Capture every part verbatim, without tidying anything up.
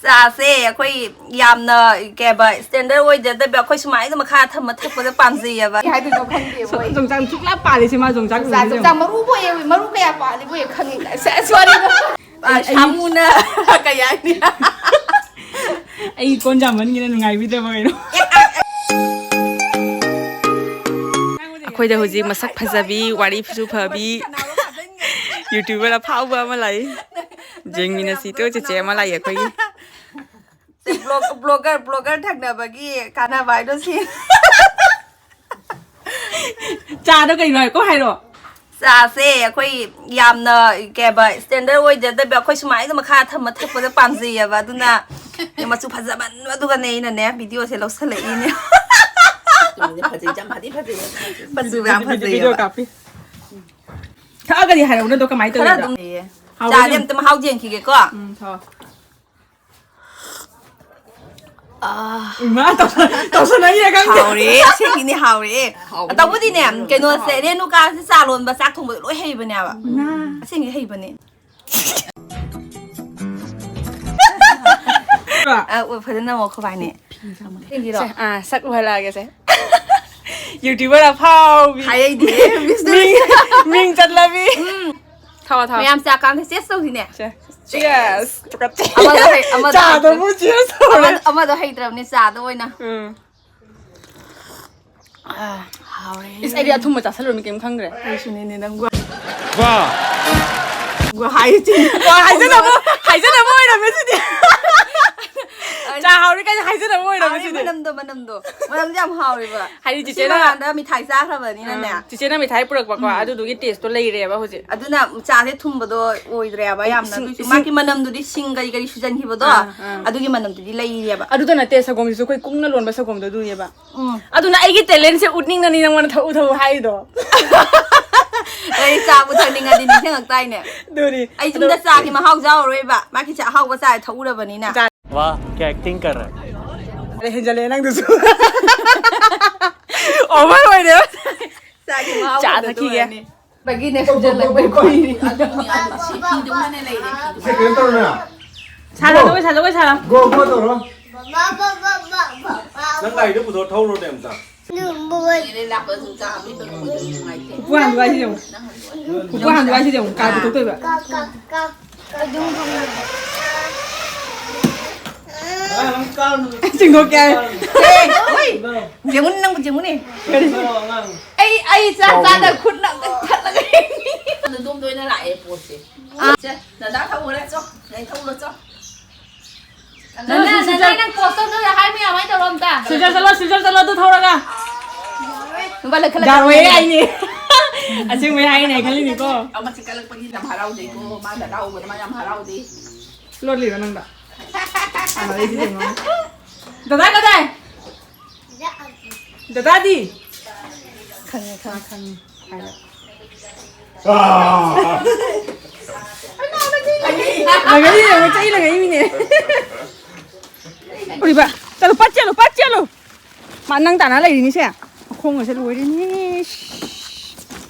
ꯆꯥꯁꯦ ꯑꯩꯈꯣꯏ ꯌꯥꯝꯅ ꯀꯩ ꯍꯥꯏꯕ, ꯁ꯭ꯇꯦꯟꯗꯔꯗ ꯑꯣꯏꯖꯗꯕ, ꯑꯩꯈꯣꯏ ꯁꯨꯃꯥꯏꯅ ꯃꯈꯥ ꯊꯝꯃ ꯊꯛꯄꯗ ꯄꯥꯝꯖꯩꯌꯦꯕ꯫ ꯀꯩ ꯍꯥꯏꯗꯣꯏꯅꯣ ꯈꯪꯗꯦ ꯃꯣꯏ꯫ ꯌꯣꯡꯆꯥꯛ ꯁꯨꯛꯂꯥ ꯄꯥꯜꯂꯤꯁꯦ ꯃꯥ ꯌꯣꯡꯆꯥꯛ ꯌꯣꯡꯆꯥꯛ, ꯎꯕꯅꯤꯅ꯫ ꯌꯣꯡꯆꯥꯛ ꯃꯔꯨꯕꯨ ꯍꯦꯛ, ꯃꯔꯨ ꯀꯌꯥ ꯄꯥꯜꯂꯤꯕꯨ ꯍꯦꯛ ꯈꯪꯉꯤ꯫ ꯁꯦꯁ, ꯋꯥꯔꯤꯗꯣ꯫ ꯑ, ꯁꯥꯃꯨꯅ ꯀꯩ ꯍꯥꯏꯅꯤ? ꯑꯩ ꯀꯣꯟ ꯌꯥꯝꯃꯟꯒꯤꯅ ꯅꯨꯡꯉꯥꯏꯕꯤꯗꯕ ꯀꯩꯅꯣ꯫ ꯑꯩꯈꯣꯏꯗ ꯍꯧꯖꯤꯛ ꯃꯁꯛ ꯐꯖꯕꯤ, ꯋꯥꯔꯤꯁꯨ ꯐꯕꯤ, YouTuber ꯑꯐꯥꯎꯕ ꯑꯃ ꯂꯥꯛꯏ꯫ ꯌꯦꯡꯃꯤꯟꯅꯁꯤ ꯇꯨ, ꯆꯦꯆꯦ ꯑꯃ ꯂꯥꯛꯏ ꯑꯩꯈꯣꯏꯒꯤ꯫ ꯁꯦ, ꯕ꯭ꯂꯣꯛ-, ꯕ꯭ꯂꯣꯒꯔ, ꯕ꯭ꯂꯣꯒꯔ ꯊꯛꯅꯕꯒꯤ ꯀꯥꯟꯅꯕ ꯍꯥꯏꯗꯣ ꯁꯤ꯫ ꯆꯥꯗꯣ ꯀꯩꯅꯣ ꯍꯥꯏꯀꯣ ꯍꯥꯏꯔꯣ꯫ ꯆꯥꯁꯦ ꯑꯩꯈꯣꯏ ꯌꯥꯝꯅ ꯀꯩ ꯍꯥꯏꯕ, ꯁ꯭ꯇꯦꯟꯗꯔꯗ ꯑꯣꯏꯖꯗꯕ, ꯑꯩꯈꯣꯏ ꯁꯨꯃꯥꯏꯅ ꯃꯈꯥ ꯊꯝꯃ ꯊꯛꯄꯗ ꯄꯥꯝꯖꯩꯌꯦꯕ꯫ ꯑꯗꯨꯅ ꯃꯆꯨ ꯐꯖꯃꯟꯕ ꯑꯗꯨꯒꯅꯦ ꯑꯩꯅꯅꯦ ꯚꯤꯗꯤꯑꯣꯁꯦ ꯂꯧꯁꯜꯂꯛꯏꯅꯦ꯫ ꯐꯖꯩ, ꯌꯥꯝ ꯐꯖꯩ, ꯌꯥꯝ ꯐꯖꯩ꯫ ꯃꯆꯨ ꯌꯥꯝ ꯚꯤꯗꯤꯑꯣ ꯐꯖꯩꯌꯦꯕ꯫ ꯀꯥꯞꯄꯤ꯫ ꯊꯛꯑꯒꯗꯤ ꯍꯥꯏꯔꯛꯎꯅꯦ ꯑꯗꯣ ꯀꯃꯥꯏꯅ ꯈꯔ ꯇꯧꯋꯦꯗꯣ? ꯑꯗꯨꯝ ꯂꯩꯌꯦ꯫ ꯍꯥꯎꯕ꯭ꯔꯥ ꯆꯥꯁꯦ ꯌꯦꯡ-, ꯑꯝꯇ ꯃꯍꯥꯎ ꯌꯦꯡꯈꯤꯒꯦꯀꯣ꯫ ꯎꯝ, ꯊꯛꯑꯣ꯫ ꯑꯥ꯫ ꯏꯃꯥ, ꯇꯧꯁꯟ-, ꯇꯧꯁꯟꯅꯩꯌꯦ ꯈꯪꯗꯦ꯫ ꯍꯥꯎꯔꯦ, ꯑꯁꯦꯡꯒꯤꯅꯦ ꯍꯥꯎꯔꯦ꯫ ꯍꯥꯎꯕꯅꯦ꯫ ꯇꯧꯕꯗꯤꯅꯦ, ꯀꯩꯅꯣꯁꯦ, ꯔꯦꯅꯨꯀꯥꯁꯦ ꯆꯥ ꯂꯣꯟꯕ, ꯆꯥꯛ ꯊꯣꯡꯕꯗ ꯂꯣꯏ ꯍꯩꯕꯅꯦꯕ꯫ ꯏꯃꯥ꯫ ꯑꯁꯦꯡꯒꯤ ꯍꯩꯕꯅꯦ꯫ ꯑ, ꯑꯣ, ꯐꯖꯅ ꯅꯝꯃꯣ, ꯈꯣꯏꯕꯥꯅꯤ꯫ ꯁꯦ, ꯑꯥ, ꯁꯛ ꯎꯍꯜꯂꯛꯑꯒꯦꯁꯦ꯫ YouTuber ꯑꯐꯥꯎꯕꯤ꯫ ꯍꯥꯏꯔꯩꯗꯤ, ꯃꯤꯡ, ꯃꯤꯡ ꯆꯠꯂꯕꯤ꯫ ꯎꯝ꯫ ꯊꯥꯎ, ꯊꯥꯎ꯫ ꯃꯌꯥꯝ ꯆꯥ ꯀꯥꯟꯗ cheers ꯇꯧꯁꯤꯅꯦ꯫ ꯁꯦ꯫ Cheers꯫ ꯑꯃꯗꯣ ꯍꯩ-, ꯑꯃꯗꯣ ꯆꯥꯗꯕꯨ ꯍꯩꯇ꯭ꯔꯕ-, cheers ꯇꯧꯔꯦ꯫ ꯑꯃꯗꯣ, ꯑꯃꯗꯣ ꯍꯩꯇ꯭ꯔꯕꯅꯤ, ꯆꯥꯗ ꯑꯣꯏꯅ꯫ ꯎꯝ꯫ ꯑꯥ, ꯍꯥꯎꯔꯦ꯫ ꯏꯁ, ꯑꯩꯗꯤ ꯑꯊꯨꯝꯕ ꯆꯥꯁꯜꯂꯨꯔꯃꯤ, ꯀꯩꯝ ꯈꯪꯗ꯭ꯔꯦ꯫ ꯑꯩꯁꯨꯅꯤꯅꯦ, ꯅꯪ ꯒ꯭ꯋꯥ-, ꯋꯥ꯫ ꯒ꯭ꯋꯥ ꯍꯥꯏꯁꯤ꯫ ꯋꯥ ꯍꯥꯏꯖꯅꯕ, ꯍꯥꯏꯖꯅꯕ ꯑꯣꯏꯔꯝꯃꯦ ꯁꯤꯗꯤ꯫ ꯑꯩ ꯆꯥ ꯍꯥꯎꯔꯦ ꯀꯥꯏꯅ ꯍꯥꯏꯖꯅꯕ ꯑꯣꯏꯔꯝꯃꯦ ꯍꯥꯎꯔꯦ, ꯁꯤꯗꯤ꯫ ꯃꯅꯝꯗꯣ, ꯃꯅꯝꯗꯣ꯫ ꯃꯅꯝꯗꯣ ꯌꯥꯝ ꯍꯥꯎꯔꯦꯕ꯫ ꯍꯥꯏꯗꯤ ꯁꯤ ꯆꯤꯆꯦꯅ ꯃꯃꯥꯡꯗ ꯃꯤꯊꯥꯏ ꯆꯥꯈ꯭ꯔꯕꯅꯤꯅꯅꯦ꯫ ꯑꯥ, ꯆꯤꯆꯦꯅ ꯃꯤꯊꯥꯏ ꯄꯨꯔꯛꯄꯀꯣ, ꯎꯝ꯫ ꯑꯗꯨꯗꯨꯒꯤ taste ꯇꯣ ꯂꯩꯔꯦꯕ ꯍꯧꯖꯤꯛ꯫ ꯑꯗꯨꯅ ꯆꯥꯁꯦ ꯊꯨꯝꯕꯗꯣ ꯑꯣꯏꯗ꯭ꯔꯦꯕ ꯌꯥꯝꯅ꯫ ꯏꯁꯤꯡ, ꯑꯗꯨꯏꯁꯨ ꯏꯁꯤꯡ꯫ ꯃꯥꯒꯤ ꯃꯅꯝꯗꯨꯗꯤ ꯁꯤꯡ ꯀꯔꯤ ꯀꯔꯤ ꯁꯨꯖꯟꯈꯤꯕꯗꯣ, ꯑꯥ, ꯑꯥ꯫ ꯑꯗꯨꯒꯤ ꯃꯅꯝꯗꯨꯗꯤ ꯂꯩꯔꯦꯕ꯫ ꯑꯗꯨꯗ ꯅꯠꯇꯦ, ꯁꯪꯒꯣꯝꯁꯤꯁꯨ ꯑꯩꯈꯣꯏ ꯀꯨꯡꯅ ꯂꯣꯟꯕ ꯁꯪꯒꯣꯝꯗꯣ ꯑꯗꯨꯅꯦꯕ꯫ ꯎꯝ꯫ ꯑꯗꯨꯅ ꯑꯩꯒꯤ talent ꯁꯦ ꯎꯠꯅꯤꯡꯅꯅꯤ ꯅꯪꯉꯣꯟꯗ ꯊꯛꯎ ꯊꯛꯎ ꯍꯥꯏꯔꯤꯗꯣ꯫ ꯑꯩ ꯆꯥꯕꯨ ꯊꯛꯅꯤꯡꯉꯗꯤ ꯅꯤꯡꯁꯤꯡꯉꯛꯇꯥꯏꯅꯦ꯫ ꯑꯗꯨꯅꯤ꯫ ꯑꯩ ꯑꯗꯣ ꯌꯨꯝꯗ ꯆꯥꯒꯤ ꯃꯍꯥꯎ ꯌꯥꯎꯔꯔꯣꯏꯕ꯫ ꯃꯥꯒꯤ ꯆꯥ ꯑꯍꯥꯎꯕ ꯆꯥ ꯊꯛꯎꯔꯕꯅꯤꯅ꯫ ꯆꯥ- ꯋꯥ, ꯀꯌꯥ acting ꯀꯔ ꯔꯍꯥ ꯍꯦ? ꯑꯔꯦ, ꯍꯦꯟꯖꯜꯂꯦ ꯅꯪꯗꯨꯁꯨ꯫ Over ꯑꯣꯏꯔꯦ꯫ ꯆꯥꯒꯤ ꯃꯍꯥꯎ ꯆꯥ ꯈꯛꯇ ꯊꯛꯈꯤꯒꯦ꯫ ꯑꯣꯏꯔꯅꯤ꯫ ꯕꯒꯤꯅꯦ ꯁꯨꯖꯜꯂꯛꯄꯩ ꯀꯣꯏꯔꯤ꯫ ꯑꯗꯨꯅꯤ, ꯑꯗꯨ ꯁꯤ ꯐꯤꯗꯨꯃꯅꯦ ꯂꯩꯔꯦ, ꯐꯤꯗꯨꯃ꯫ ꯁꯤ ꯀꯩꯅꯣ ꯇꯧꯔꯣꯅꯦ꯫ ꯁꯥ ꯖꯒꯣꯏ ꯁꯥ ꯖꯒꯣꯏ ꯁꯥ꯫ ꯒꯣ ꯒꯣ ꯇꯧꯔꯣ꯫ ꯅꯪ ꯒꯥꯔꯤꯗꯣ ꯄꯨꯊꯣꯔ ꯊꯧꯔꯣꯅꯦ ꯑꯝꯇ꯫ ꯄꯨꯄꯨ ꯍꯟꯗꯣ ꯍꯥꯏꯁꯤ ꯌꯦꯡꯉꯨ꯫ ꯄꯨꯄꯨ ꯍꯟꯗꯣ ꯍꯥꯏꯁꯤ ꯌꯦꯡꯉꯨ꯫ ꯀꯥꯔ ꯄꯨꯊꯣꯛꯇꯣꯏꯕ꯫ ꯆꯤꯡꯊꯣꯛꯀꯦ ꯍꯥꯏ꯫ ꯌꯦꯡꯉꯨꯅꯦ ꯅꯪꯕꯨ ꯌꯦꯡꯉꯨꯅꯦ꯫ ꯑꯩ ꯑꯩ ꯆꯥꯛ ꯆꯥꯗ ꯈꯨꯠꯅ ꯑꯝꯇ ꯊꯠꯂꯒ ꯌꯦꯡꯉꯤ꯫ ꯑꯗꯣꯝꯗ ꯑꯣꯏꯅ ꯂꯥꯛꯑꯦ ꯄꯣꯠꯁꯦ꯫ ꯁꯦ ꯗꯗꯥ ꯊꯧꯔꯦ ꯆꯣ꯫ ꯅꯪ ꯊꯧꯔꯣ ꯆꯣ꯫ ꯅꯅꯥꯏ ꯅꯅꯥꯏ ꯅꯪ ꯀꯣꯁ ꯇꯧꯗꯣꯏꯔꯥ ꯍꯥꯏꯕ ꯌꯥꯝꯃꯥꯏꯅ ꯇꯧꯔꯣ ꯑꯝꯇ꯫ ꯁꯤꯜꯆꯔ ꯆꯠꯂꯣ ꯁꯤꯜꯆꯔ ꯆꯠꯂꯣ ꯑꯗꯨ ꯊꯧꯔꯒ꯫ ꯂꯨꯄꯥ ꯂꯩꯈꯠꯂꯛꯀꯅꯤ꯫ ꯌꯥꯔꯣꯏꯌꯦ ꯍꯥꯏꯅꯦ꯫ ꯑꯁꯦꯡꯕꯩ ꯍꯥꯏꯅꯦ ꯈꯜꯂꯤꯅꯤꯀꯣ꯫ ꯑꯃꯁꯤ ꯀꯜꯂꯛꯄꯒꯤ ꯌꯥꯝ ꯍꯔꯥꯎꯗꯦꯀꯣ꯫ ꯃꯥ ꯗꯗꯥ ꯎꯕꯗ ꯃꯥ ꯌꯥꯝ ꯍꯔꯥꯎꯗꯦ꯫ ꯂꯣꯠꯂꯤꯔꯣ ꯅꯪꯗ? ꯁꯥꯟꯅꯔꯛꯏꯁꯤꯗꯤ ꯌꯦꯡꯉꯣ꯫ ꯗꯗꯥ ꯀꯗꯥꯏ? ꯗꯗꯥꯗꯤ? ꯈꯪꯉꯦ ꯈꯪꯉꯦ ꯈꯪꯉꯦ꯫ ꯍꯥꯏꯔꯣ꯫ ꯂꯪꯒꯅꯤ ꯌꯦꯡꯉꯣ ꯆꯩ ꯂꯪꯉꯛꯏꯃꯤꯅꯦ꯫ ꯎꯔꯤꯕ? ꯆꯠꯂꯣ ꯄꯠ ꯆꯦꯜꯂꯣ ꯄꯠ ꯆꯦꯜꯂꯣ꯫ ꯃꯥ ꯅꯪ ꯇꯥꯟꯅ ꯂꯩꯔꯤꯅꯤꯁꯦ꯫ ꯃꯈꯣꯡꯒꯁꯦ ꯂꯣꯏꯔꯦꯅꯦ꯫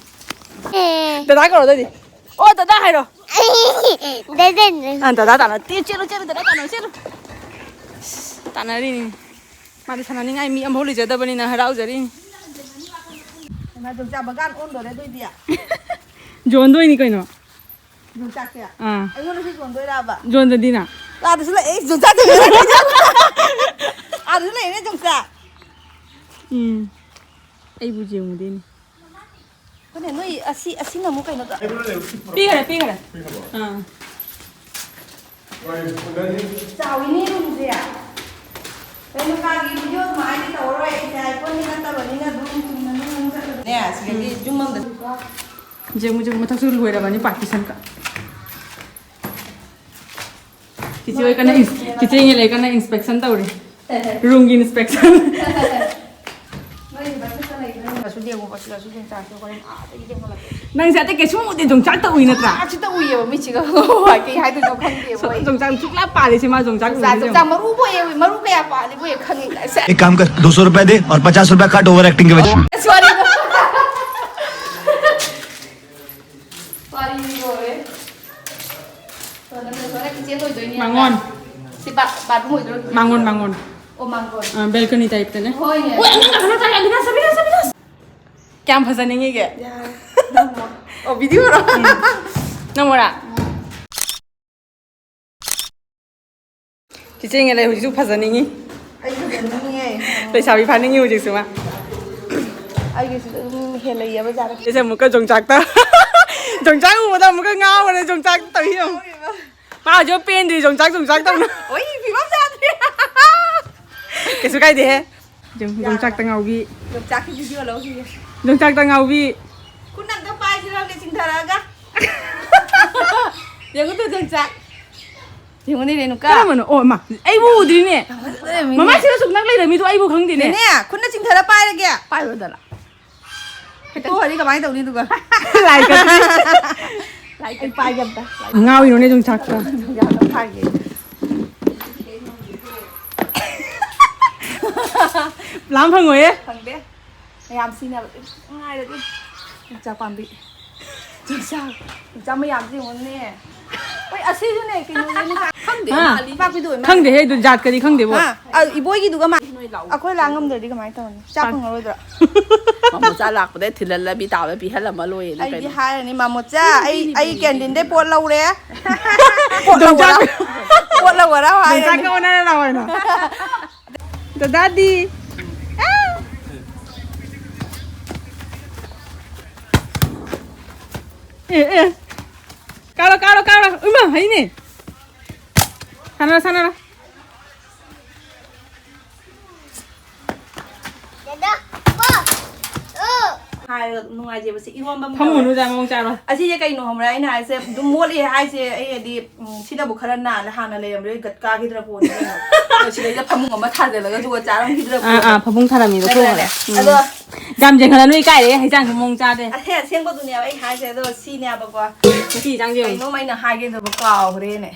ꯗꯗꯥ ꯀꯧꯔꯣ ꯑꯗꯨꯗꯤ꯫ ꯑꯣ ꯗꯗꯥ ꯍꯥꯏꯔꯣ꯫ ꯗꯦꯗꯦꯟ ꯑ ꯗꯗꯥ ꯇꯥꯟꯅ ꯇꯦ ꯆꯦꯜꯂꯨ ꯆꯦꯜꯂꯨ ꯗꯗꯥ ꯇꯥꯟꯅ ꯆꯦꯜꯂꯨ꯫ ꯇꯥꯟꯅꯔꯤꯅꯤ꯫ ꯃꯥꯗꯤ ꯁꯥꯟꯅꯅꯤꯡꯉꯥꯏ ꯃꯤ ꯑꯃꯐꯥꯎ ꯂꯩꯖꯗꯕꯅꯤꯅ ꯍꯔꯥꯎꯖꯔꯤꯅꯤ꯫ ꯏꯃꯥ ꯌꯣꯡꯆꯥꯛ ꯕꯒꯥꯟ ꯑꯣꯟꯗꯣꯔꯦ ꯑꯗꯨꯏꯗꯤ꯫ ꯌꯣꯟꯗꯣꯏꯅꯤ ꯀꯩꯅꯣ꯫ ꯌꯣꯡꯆꯥꯛꯁꯦ ꯑꯥ꯫ ꯑꯩꯉꯣꯟꯗꯁꯨ ꯌꯣꯟꯗꯣꯏꯔꯕ? ꯌꯣꯟꯗꯗꯤꯅ꯫ ꯑꯥꯗꯁꯨ ꯂꯩ ꯑꯩ ꯌꯣꯡꯆꯥꯛ ꯌꯣꯟꯗꯣꯏꯔꯥ? ꯑꯥꯗꯁꯨ ꯂꯩꯔꯦ ꯌꯣꯡꯆꯥꯛ꯫ ꯎꯝ꯫ ꯑꯩꯕꯨ ꯌꯦꯡꯉꯨꯗꯣꯏꯅꯤ꯫ ꯍꯣꯏꯅꯦ ꯅꯣꯏ ꯑꯁꯤ ꯑꯁꯤꯅ ꯑꯃꯨꯛ ꯀꯩꯅꯣ ꯇꯧ- ꯄꯤꯈꯔꯦ ꯄꯤꯈꯔꯦ꯫ ꯑꯥ꯫ ꯆꯥꯎꯏꯅꯦ ꯔꯨꯝꯁꯦ꯫ ꯀꯩꯅꯣ ꯀꯥꯒꯤ ꯚꯤꯗꯤꯑꯣ ꯑꯗꯨꯃꯥꯏꯅꯗꯤ ꯇꯧꯔꯔꯣꯏ ꯑꯩꯁꯦ ꯑꯥꯏꯐꯣꯟꯗꯤ ꯅꯠꯇꯕꯅꯤꯅ ꯑꯗꯨꯝ ꯆꯨꯝꯅ ꯑꯗꯨꯝ ꯆꯠꯂꯅꯤ꯫ ꯅꯦ ꯁꯤꯗꯒꯤ ꯌꯨꯝ ꯑꯃꯗ ꯌꯦꯡꯉꯨ ꯌꯦꯡꯉꯨ ꯃꯊꯛꯁꯨ ꯂꯣꯏꯔꯕꯅꯤ ꯄꯥꯔꯇꯤꯁꯟꯒ꯫ ꯆꯤꯆꯦ ꯍꯣꯏ ꯀꯟꯅ ꯏꯟꯁ- ꯆꯤꯆꯦ ꯏꯪꯉꯦꯜ ꯍꯣꯏ ꯀꯟꯅ ꯏꯟꯁꯄꯦꯛꯁꯟ ꯇꯧꯔꯤ꯫ ꯔꯨꯝꯒꯤ ꯏꯟꯁꯄꯦꯛꯁꯟ꯫ ꯅꯣꯏꯒꯤ ꯃꯊꯛꯇ ꯂꯩꯕ ꯔꯨꯝꯗꯁꯨ ꯌꯦꯡꯉꯨ ꯃꯁꯤꯗꯁꯨ ꯌꯣꯡꯆꯥꯛꯁꯦ ꯍꯣꯔꯦꯟ ꯑꯥꯗꯒꯤ ꯌꯦꯡꯍꯜꯂꯛꯀꯦ꯫ ꯅꯪꯁꯦ ꯑꯇꯩ ꯀꯩꯁꯨꯝ ꯎꯗꯦ ꯌꯣꯡꯆꯥꯛꯇ ꯎꯏ ꯅꯠꯇ꯭ꯔꯥ? ꯌꯣꯡꯆꯥꯛꯁꯤꯗ ꯎꯏꯌꯦꯕ ꯃꯤꯠꯁꯤꯒ꯫ ꯀꯩ ꯍꯥꯏꯗꯣꯏꯅꯣ ꯈꯪꯗꯦꯕ ꯑꯩ꯫ ꯌꯣꯡꯆꯥꯛ ꯁꯨꯛꯂꯥ ꯄꯥꯜꯂꯤꯁꯦ ꯃꯥ ꯌꯣꯡꯆꯥꯛ ꯌꯣꯡꯆꯥꯛ ꯎꯏ ꯌꯣꯡꯆꯥꯛ ꯃꯔꯨꯕꯨ ꯍꯦꯛ ꯎꯏ ꯃꯔꯨ ꯀꯌꯥ ꯄꯥꯜꯂꯤꯕꯨ ꯍꯦꯛ ꯈꯪꯉꯤ ꯀꯥꯏ꯫ एक काम कर, दो सौ रुपए दे और पचास रुपए काट ओवर एक्टिंग के वजह से। ꯁꯣꯔꯤ꯫ ꯋꯥꯔꯤꯗꯤ ꯂꯣꯏꯔꯦ꯫ ꯁꯣꯝꯗ ꯁꯣꯝꯗ ꯀꯤꯆꯦꯟ ꯂꯣꯏꯗꯣꯏꯅꯦ꯫ ꯁꯤ ꯕꯥ-, ꯕꯥꯠꯔꯨꯝ ꯑꯣꯏꯗꯣꯏꯔꯣ? ꯃꯥꯡꯒꯣꯟ, ꯃꯥꯡꯒꯣꯟ꯫ ꯑꯣ, ꯃꯥꯡꯒꯣꯟ꯫ ꯑꯥ, ꯕꯦꯜꯀꯅꯤ ꯇꯥꯏꯞꯇꯅꯦ꯫ ꯍꯣꯏꯅꯦ꯫ ꯑꯣꯏ, ꯑꯩꯉꯣꯟꯗ ꯀꯩꯅꯣ ꯇꯥꯔꯦ, ꯑꯕꯤꯅꯥꯁ, ꯑꯕꯤꯅꯥꯁ, ꯑꯕꯤꯅꯥꯁ! ꯀꯌꯥꯝ ꯐꯖꯅꯤꯡꯉꯤꯒꯦ? ꯌꯥꯔꯦ꯫ ꯅꯝꯃꯣ꯫ ꯑꯣ, ꯚꯤꯗꯤꯑꯣꯔꯣ? ꯎꯝ꯫ ꯅꯝꯃꯣꯔꯥ? ꯆꯤꯆꯦ ꯉꯦꯂꯩ ꯍꯧꯖꯤꯛꯁꯨ ꯐꯖꯅꯤꯡꯉꯤ꯫ ꯑꯩꯁꯨ ꯐꯖꯅꯤꯡꯉꯦ꯫ ꯂꯩꯁꯥꯕꯤ ꯐꯥꯅꯤꯡꯉꯤ ꯍꯧꯖꯤꯛꯁꯨ ꯃꯥ꯫ ꯑꯩꯒꯤꯁꯤꯗ ꯑꯗꯨꯝ ꯍꯦꯜꯂꯛꯑꯦꯕ ꯖꯥꯠ꯫ ꯆꯤꯆꯦ ꯑꯃꯨꯛꯀ ꯌꯣꯡꯆꯥꯛꯇ꯫ ꯌꯣꯡꯆꯥꯛ ꯎꯕꯗ ꯑꯃꯨꯛꯀ ꯉꯥꯎꯔꯦ, ꯌꯣꯡꯆꯥꯛ ꯇꯧꯏ ꯌꯦꯡꯉꯨ꯫ ꯃꯥ ꯍꯧꯖꯤꯛ ꯄꯦꯟꯗ꯭ꯔꯤ, ꯌꯣꯡꯆꯥꯛ, ꯌꯣꯡꯆꯥꯛ ꯇꯧꯅ꯫ ꯑꯣꯏ, ꯐꯤꯕꯝ ꯆꯥꯗ꯭ꯔꯦ꯫ ꯀꯩꯁꯨ ꯀꯥꯏꯗꯦꯍꯦ꯫ ꯌꯣꯡ-, ꯌꯥꯔꯕ? ꯌꯣꯡꯆꯥꯛꯇ ꯉꯥꯎꯕꯤ꯫ ꯌꯣꯡꯆꯥꯛꯀꯤ ꯚꯤꯗꯤꯑꯣ ꯂꯧꯈꯤꯒꯦ꯫ ꯌꯣꯡꯆꯥꯛꯇ ꯉꯥꯎꯕꯤ꯫ ꯈꯨꯠ ꯑꯝꯇ ꯄꯥꯏꯁꯤ ꯂꯧꯒꯦ ꯆꯤꯡꯊꯔꯛꯑꯒ꯫ ꯌꯦꯡꯉꯨ ꯇꯨ ꯌꯣꯡꯆꯥꯛ꯫ ꯌꯦꯡꯉꯨꯅꯦ ꯔꯦꯅꯨꯀꯥ꯫ ꯀꯔꯝꯕꯅꯣ? ꯑꯣ, ꯃꯥ, ꯑꯩꯕꯨ ꯎꯗ꯭ꯔꯤꯅꯦ꯫ ꯂꯩꯔꯝꯃꯤꯅꯦ꯫ ꯃꯃꯥꯏꯁꯤꯗ ꯁꯨꯛ ꯅꯛ ꯂꯩꯔꯝꯃꯤꯗꯣ ꯑꯩꯕꯨ ꯈꯪꯗꯦꯅꯦ꯫ ꯅꯦꯅꯦ, ꯈꯨꯠꯅ ꯆꯤꯡꯊꯔ ꯄꯥꯏꯔꯒꯦ꯫ ꯄꯥꯏꯔꯣꯗꯅ꯫ ꯍꯦꯛꯇ ꯊꯣꯛꯑꯗꯤ ꯀꯃꯥꯏꯅ ꯇꯧꯅꯤ ꯑꯗꯨꯒ? ꯂꯥꯏ ꯀꯠꯄꯤ꯫ ꯂꯥꯏ ꯀꯠꯄꯤ꯫ ꯑꯩ ꯄꯥꯏꯒꯦ ꯑꯝꯇ꯫ ꯉꯥꯎꯔꯤꯔꯣꯅꯦ ꯌꯣꯡꯆꯥꯛꯇ? ꯌꯣꯡꯆꯥꯛꯇ ꯄꯥꯏꯒꯦ꯫ ꯂꯥꯝ ꯐꯪꯉꯣꯏꯌꯦ꯫ ꯐꯪꯗꯦ꯫ ꯃꯌꯥꯝ ꯁꯤꯅꯕ ꯉꯥꯏꯔꯗꯤ꯫ ꯌꯣꯡꯆꯥꯛ ꯄꯥꯝꯕꯤ꯫ ꯌꯣꯡꯆꯥꯛ, ꯌꯣꯡꯆꯥꯛ ꯃꯌꯥꯝꯁꯤ ꯌꯦꯡꯉꯨꯅꯦ꯫ ꯍꯣꯏ, ꯑꯁꯤꯁꯨꯅꯦ, ꯀꯩꯅꯣꯅꯦ, ꯈꯪꯗꯦ, ꯍꯥ? ꯃꯥꯜꯂꯤ꯫ ꯄꯥꯛꯄꯤꯗꯣ ꯑꯣꯏ ꯃꯥꯜꯂꯦ꯫ ꯈꯪꯗꯦꯍꯦ, ꯑꯗꯨ ꯖꯥꯠꯀꯗꯤ ꯈꯪꯗꯦꯕꯣ꯫ ꯍꯥ? ꯑ, ꯏꯕꯣꯏꯒꯤꯗꯨꯒ ꯃꯥ-, ꯅꯣꯏ ꯂꯥꯎ꯫ ꯑꯩꯈꯣꯏ ꯂꯥꯡ ꯉꯝꯗ꯭ꯔꯗꯤ ꯀꯃꯥꯏꯅ ꯇꯧꯅꯤ? ꯆꯥꯛ ꯐꯪꯉꯔꯣꯏꯗ꯭ꯔꯣ? ꯃꯃꯣꯆꯥ ꯂꯥꯛꯄꯗ ꯊꯤꯜꯍꯜꯂꯕꯤ ꯇꯥꯕ ꯄꯤꯍꯜꯂꯝꯃ ꯂꯣꯏꯔꯦꯅ ꯑꯩꯗꯤ ꯀꯩꯅꯣ꯫ ꯍꯥꯏꯔꯅꯤ, "ꯃꯃꯣꯆꯥ, ꯑꯩ, ꯑꯩ ꯀꯦꯟꯇꯤꯟꯗꯩ ꯄꯣꯠ ꯂꯧꯔꯦ꯫ ꯄꯣꯠ ꯂꯧꯕ ꯌꯣꯡꯆꯥꯛ꯫ ꯂꯥꯛ-, ꯄꯣꯠ ꯂꯧꯕ ꯂꯥꯛꯑꯣ" ꯍꯥꯏꯔꯅꯤ꯫ ꯌꯣꯡꯆꯥꯛꯀ ꯑꯣꯟꯅꯔ ꯂꯥꯛꯑꯣ ꯍꯥꯏꯅ꯫ ꯗꯗꯥꯗꯤ꯫ ꯑꯦ, ꯑꯦ꯫ ꯀꯥꯔꯣ, ꯀꯥꯔꯣ, ꯀꯥꯔꯣ꯫ ꯏꯃꯥ, ꯍꯩꯅꯦ꯫ ꯁꯥꯟꯅꯔꯣ, ꯁꯥꯟꯅꯔꯣ꯫ ꯍꯥꯏꯔꯒ ꯑꯗꯨꯝ ꯅꯨꯡꯉꯥꯏꯖꯩꯕ꯫ ꯁꯤ ꯏꯔꯣꯝꯕ ꯑꯃ ꯐꯝꯃꯨꯅꯨ, ꯇꯧꯔꯦ꯫ ꯖꯥ, ꯃꯑꯣꯡ ꯆꯥꯔꯣꯏ꯫ ꯑꯁꯤꯁꯦ ꯀꯩꯅꯣ ꯈꯪꯕ꯭ꯔꯥ? ꯑꯩꯅ ꯍꯥꯏꯁꯦ ꯑꯗꯨꯝ ꯃꯣꯠꯂꯤ ꯍꯥꯏꯁꯦ, ꯑꯩ ꯍꯥꯏꯗꯤ, ꯎꯝ, ꯁꯤꯅꯕꯨ ꯈꯔ ꯅꯥꯜꯂꯦ, ꯍꯥꯟꯅ ꯂꯩꯔꯝꯕꯗꯩ ꯒꯠ ꯀꯥꯈꯤꯗ꯭ꯔꯥ ꯄꯣꯠꯅꯤ ꯀꯩꯅꯣ꯫ ꯑꯗꯣ ꯁꯤꯗꯩꯗ ꯐꯃꯨꯡ ꯑꯃ ꯊꯥꯖꯤꯜꯂꯒ ꯑꯗꯨꯒ ꯆꯥꯔꯝꯈꯤꯗ꯭ꯔꯥ ꯑꯥ, ꯄꯣꯠꯅꯤ꯫ ꯑꯥ, ꯐꯃꯨꯡ ꯊꯥꯔꯝꯃꯤꯗꯣ ꯅꯠꯇ꯭ꯔꯅꯦ? ꯀꯣꯛꯈ꯭ꯔꯦ꯫ ꯎꯝ꯫ ꯑꯗꯣ ꯌꯥꯝ ꯌꯦꯡꯍꯜꯂꯅꯨ, ꯏꯀꯥꯏꯔꯦ, ꯍꯩꯖꯥꯡꯁꯨ ꯃꯑꯣꯡ ꯆꯥꯗꯦ꯫ ꯑꯁꯦ-, ꯑꯁꯦꯡꯕꯗꯨꯅꯦꯕ ꯑꯩ ꯍꯥꯏꯁꯦ, ꯑꯗꯣ ꯁꯤꯅꯦꯕꯀꯣ꯫ ꯉꯁꯤ ꯏꯟꯖꯥꯡꯁꯦ ꯌꯦꯡꯉꯨ꯫ ꯀꯩꯅꯣꯝ ꯑꯩꯅ ꯍꯥꯏꯒꯦ ꯇꯧꯕ ꯀꯥꯎꯈ꯭ꯔꯦꯅꯦ꯫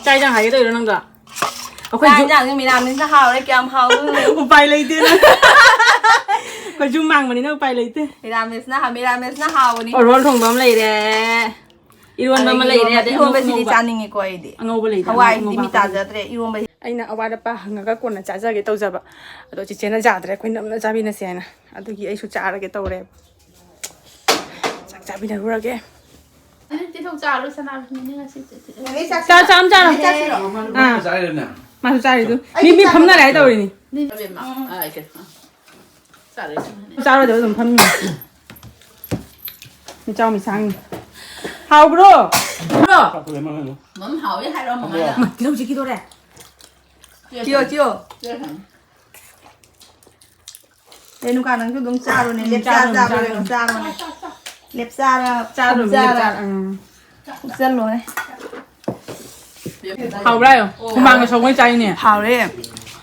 ꯆꯥꯛ ꯏꯟꯖꯥꯡ ꯍꯥꯏꯒꯦ ꯇꯧꯔꯤꯔꯣ ꯅꯪꯗꯣ? ꯑꯩꯈꯣꯏ ꯆꯥꯛ ꯖꯨ-, ꯏꯟꯖꯥꯡꯁꯦ ꯃꯤꯔꯥꯃꯤꯟꯁꯅ ꯍꯥꯎꯔꯦ, ꯀꯌꯥꯝ ꯍꯥꯎꯗꯣꯏꯅꯣ? ꯎꯄꯥꯏ ꯂꯩꯇꯦ ꯅꯪ꯫ ꯑꯩꯈꯣꯏ ꯖꯨ ꯃꯥꯡꯕꯅꯤꯅ ꯎꯄꯥꯏ ꯂꯩꯇꯦ꯫ ꯃꯤꯔꯥꯃꯤꯟꯁꯅ ꯍꯥ-, ꯃꯤꯔꯥꯃꯤꯟꯁꯅ ꯍꯥꯎꯕꯅꯤ꯫ ꯑꯣꯔꯣꯜ ꯊꯣꯡꯕ ꯑꯃ ꯂꯩꯔꯦ꯫ ꯏꯔꯣꯟꯕ ꯑꯃ ꯑꯗꯒꯤ ꯂꯩꯔꯦ, ꯏꯔꯣꯟꯕ, ꯑꯗꯩ ꯏꯔꯣꯟꯕꯁꯤꯗꯤ ꯑꯉꯧꯕ, ꯆꯥꯅꯤꯡꯉꯤꯀꯣ ꯑꯩꯗꯤ꯫ ꯑꯉꯧꯕ ꯂꯩꯗꯅ, ꯍꯋꯥꯏꯗꯤ ꯑꯉꯧꯕ ꯃꯤ ꯍꯥꯞꯄꯗꯣ꯫ ꯇꯥꯖꯗ꯭ꯔꯦ, ꯏꯔꯣꯟꯕ꯫ ꯑꯩꯅ ꯑꯋꯥꯠ ꯑꯄꯥ ꯍꯪꯉꯒ ꯀꯣꯟꯅ ꯆꯥꯖꯒꯦ ꯇꯧꯖꯕ, ꯑꯗꯣ ꯆꯤꯆꯦꯅ ꯌꯥꯗ꯭ꯔꯦ, ꯑꯩꯈꯣꯏ ꯅꯝꯅ ꯆꯥꯃꯤꯟꯅꯁꯦ ꯍꯥꯏꯅ꯫ ꯑꯗꯨꯒꯤ ꯑꯩꯁꯨ ꯆꯥꯔꯒꯦ ꯇꯧꯔꯦ꯫ ꯆꯥꯛ ꯆꯥꯃꯤꯟꯅꯔꯨꯔꯒꯦ꯫ ꯑꯗꯨꯗꯤ ꯇꯤꯜꯍꯧ ꯆꯥꯔꯣꯏ, ꯁꯅꯥꯃꯍꯤꯅꯦ ꯉꯁꯤ꯫ ꯆꯥ, ꯆꯥ ꯑꯃ ꯆꯥꯔꯣ꯫ ꯆꯥꯁꯤꯔꯣ? ꯑꯥ꯫ ꯆꯥꯔꯦꯅꯦ꯫ ꯃꯥꯁꯨ ꯆꯥꯔꯤꯗꯨ꯫ ꯑꯩꯗꯤ ꯃꯤ, ꯃꯤ ꯆꯥ ꯐꯝꯅꯔꯦ ꯍꯥꯏ ꯇꯧꯔꯤꯅꯤ꯫ ꯅꯦ ꯕꯦꯝꯃ꯫ ꯑꯥ, ꯏꯆꯦ꯫ ꯆꯥꯔꯣꯏ꯫ ꯆꯥꯔꯣꯏꯗꯕ ꯑꯗꯨꯝ ꯐꯝꯃꯤ꯫ ꯃꯤꯆꯥꯎ ꯃꯤꯁꯥꯡꯅꯤ꯫ ꯍꯥꯎꯕ꯭ꯔꯣ? ꯕ꯭ꯔꯣ? ꯃꯝ ꯍꯥꯎꯋꯦ ꯍꯥꯏꯔꯣ, ꯃꯃꯥꯅ꯫ ꯃꯥ, ꯇꯤꯜꯍꯧ ꯆꯤꯛꯈꯤꯗꯣꯔꯦ꯫ ꯆꯤꯌꯣ, ꯆꯤꯌꯣ꯫ ꯆꯤꯌꯣ ꯊꯝꯃꯦ꯫ ꯔꯦꯅꯨꯀꯥ, ꯅꯪꯁꯨ ꯑꯗꯨꯝ ꯆꯥꯔꯣꯅꯦ, ꯎꯝ, ꯂꯦꯞꯆꯥ ꯆꯥꯔꯣ, ꯆꯥꯕ꯭ꯔꯣ, ꯆꯥꯔꯣ꯫ ꯀꯩꯅꯣ ꯆꯥꯔꯣꯅꯦ꯫ ꯂꯦꯞꯆꯥꯔ, ꯆꯥꯔꯣ, ꯐꯝꯖꯥꯔ꯫ ꯂꯦꯞꯆꯥꯔ, ꯎꯝ꯫ ꯎꯞꯆꯜꯂꯣꯅꯦ꯫ ꯍꯥꯎꯕ꯭ꯔꯥ ꯌꯦꯡꯉꯣ? ꯍꯨꯃꯥꯡꯒ ꯁꯧꯒꯩ ꯆꯥꯏꯅꯦ꯫ ꯍꯥꯎꯔꯦ꯫